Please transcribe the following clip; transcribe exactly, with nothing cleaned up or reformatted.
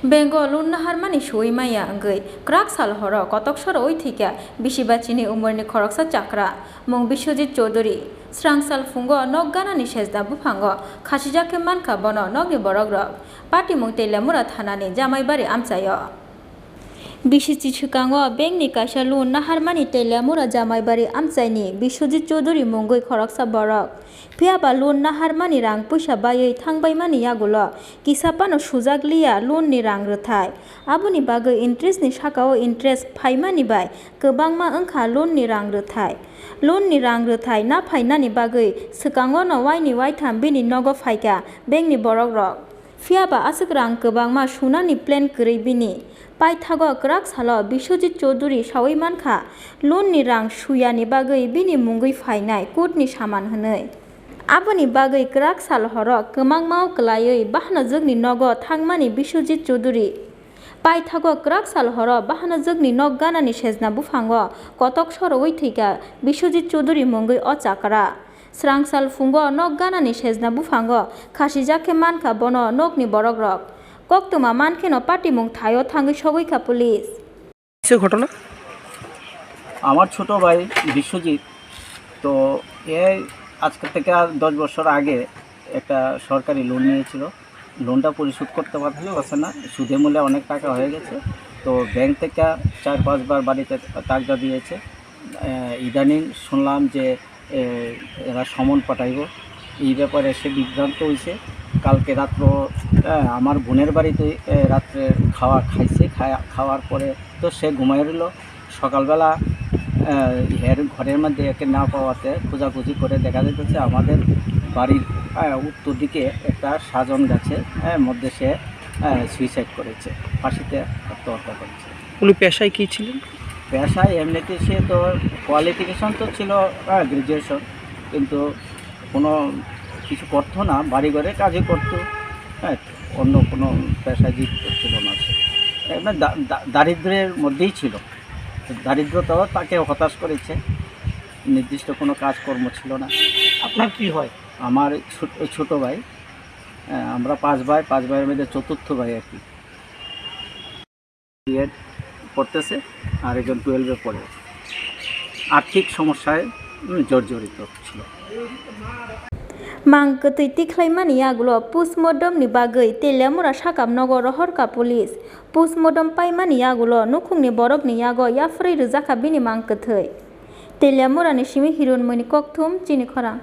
Bank o loan naharmani suwi maya wngwi kwrak sal horo kotok sorowi thwikha bisi ba chini umorni khoroksa chakra mung Biswajit Chowdhury. Srang sal phungo nok ganani sejna buphango khasijak khe mankha bono nokni borokrok. Patimung Teliamura thanani Jamaibari amchaio. Bisi chi swkango bankni kaisa loan naharmani Teliamura Jamaibari amchaini Biswajit Chowdhury mungwi khoroksa borok. Phiya ba loan naharmani rang puisa baiwi thangbaimani yagulo kisa phano sujak liya loan ni rang rwthai. Aboni bagwi interest ni sakao interest phaimani bai kwbangma wngkha loan ni rang rwthai. Loan ni rang rwthai na phainani bagwi swkangono waini waitham bini nogo phaikha bank ni borok rok. Phiya ba aswk rang kwbangma sunani plan kwrwi bini. Paithago kwrak salo Biswajit Chowdhury sawi mankha, loan ni rang suyani bagwi bini mungwi phainai court ni saman hwnwi. Aboni bagwi kwrak sal horo kwmangmao kwlaiwi bahanajwkni nogo thangmani Biswajit Chowdhury. Paithago kwrak sal horo bahanajwkni nok ganani sejna buphango kotok sorowi thwikha Biswajit Chowdhury mungwi o chakra. Srang sal phungo nok ganani sejna buphango khasijak khe mankha bono nokni borokrok. Koktwma mankheno patimung thaio thangwi sogwikha police. কিসের ঘটনা? আমার ছোট ভাই বিশ্বজিৎ, তো এ আজকে থেকে আর দশ বছর আগে একটা সরকারি লোন নিয়েছিল। লোনটা পরিশোধ করতে পারছে না, সুদে মূলে অনেক টাকা হয়ে গেছে। তো ব্যাংক থেকে চার পাঁচবার বাড়িতে তাগাদা দিয়েছে। আহ, ইদানিং শুনলাম যে, এ, এরা সমন পাঠাইবো। এই ব্যাপারে সে বিভ্রান্ত হইছে। কালকে রাত্র, আহ, আমার বোনের বাড়িতে, এ, রাত্রে খাওয়া খাইছে, খায়া-, খাওয়ার পরে তো সে ঘুমাই রইল। সকালবেলা, আহ, এর ঘরের মধ্যে একে না পাওয়াতে খোঁজাখুঁজি করে দেখা যাইতেছে আমাদের বাড়ির, আহ, উত্তর দিকে একটা সাজন গাছে, আহ, মধ্যে সে, আহ, সুইসাইড করেছে, ফাঁসিতে আত্মহত্যা করেছে। উনি পেশায় কি ছিলেন? পেশায় এমনিতে সে তো কোয়ালিফিকেশন তো ছিল, হ্যাঁ, গ্র্যাজুয়েশন, কিন্তু কোনো কিছু করতো না, বাড়ি ঘরে কাজই করতো, হ্যাঁ, অন্য কোনো পেশায় যুক্ত ছিল না সে। এমনি দা-, দা-, দারিদ্র্যের মধ্যেই ছিল। দারিদ্রতাও তাকে হতাশ করেছে, নির্দিষ্ট কোনো কাজকর্ম ছিল না। আপনার কি হয়? আমার ছোট, ছোট ভাই, হ্যাঁ, আমরা পাঁচ ভাই, পাঁচ ভাইয়ের মধ্যে চতুর্থ ভাই আর কি। বিএড পড়তেছে, আর একজন টুয়েলভে পড়ে। আর্থিক সমস্যায়, উম, জর্জরিত ছিল। Mang kwtwi tikhlaimani yagulo postmortem ni bagwi Teliamura sakam nogo rohorkha police. Postmortem paimani yagulo nukhungni borokni yago yapharwi rwjakha bini mang kwthwi. Teliamura ni simi Hirun Muni Kokthum, Chini Khorang.